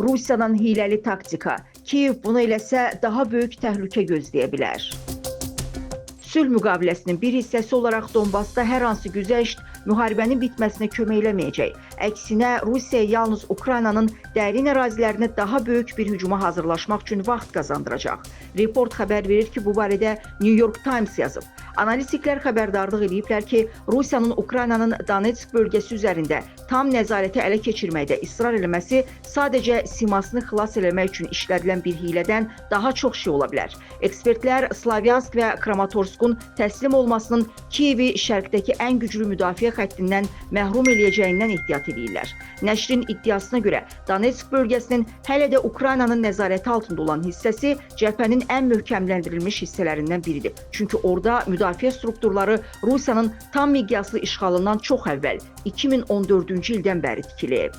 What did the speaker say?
Rusiyanın hiləli taktika. Kiyev bunu eləsə, daha böyük təhlükə gözləyə bilər. Sülh müqaviləsinin bir hissəsi olaraq Donbasda hər hansı güzəşt müharibənin bitməsinə kömək eləməyəcək. Əksinə, Rusiya yalnız Ukraynanın dərin ərazilərinə daha böyük bir hücuma hazırlaşmaq üçün vaxt qazandıracaq. Report xəbər verir ki, bu barədə New York Times yazıb. Analitiklər xəbərdarlıq eləyiblər ki, Rusiyanın Ukraynanın Donetsk bölgəsi üzərində tam nəzarəti ələ keçirməkdə israr eləməsi sadəcə simasını xilas eləmək üçün işlədilən bir hilədən daha çox şey ola bilər. Ekspertlər Slavyansk və Kramatorskun təslim olmasının Kiyevi şərqdəki ən güclü müdafiə xəttindən məhrum eləyəcəyindən ehtiyat eləyirlər. Nəşrin iddiasına görə, Donetsk bölgəsinin hələ də Ukraynanın nəzarəti altında olan hissəsi cəbhənin ən möhkəmləndirilmiş hissələrindən biridir. Çünki orada müdafiə strukturları Rusiyanın tam miqyaslı işğalından çox əvvəl, 2014-cü ildən bəri tikilib.